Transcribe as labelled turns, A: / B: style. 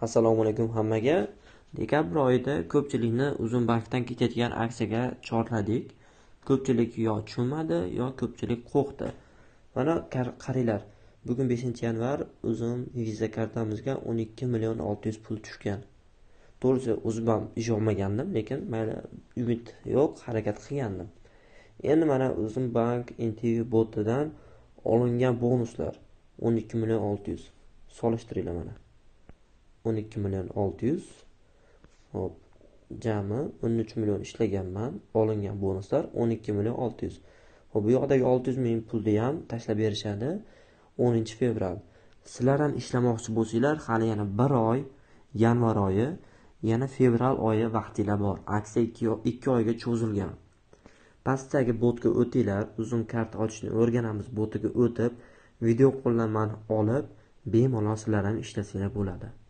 A: Assalomu alaykum hammaga. Dekabr oyida ko'pchilikni Uzum bankdan ketayotgan aksiyaga chorladik. Ko'pchilik yo tushunmadi, yo ko'pchilik qo'rqdi. Mana qaranglar. Bugun 5-yanvar Uzum Visa kartamizga 12 million 600 pul tushgan. To'g'risi o'zim ham ishonmagandim, lekin mayli, umid yo'q, harakat qilgandim. Endi mana Uzum bank NTV botidan olingan bonuslar 12 million 600. Solishtiringlar mana. 12 million 600. Hop, jami 13 million ishlaganman. Olingan bonuslar 12 million 600. Hop, bu yoqdagi 600 ming pulni ham tashlab berishadi 10-fevral. Sizlar ham ishlamoqchi bo'lsanglar, hali yana bir oy, yanvar oyi, yana fevral oyi vaqtinglar bor. Aksiya 2 oyga cho'zilgan. Pastdagi botga o'tinglar, Uzum karta ochishni o'rganamiz botiga o'tib, video qo'llanmani olib, bemalol sizlar ham ishlasanglar bo'ladi.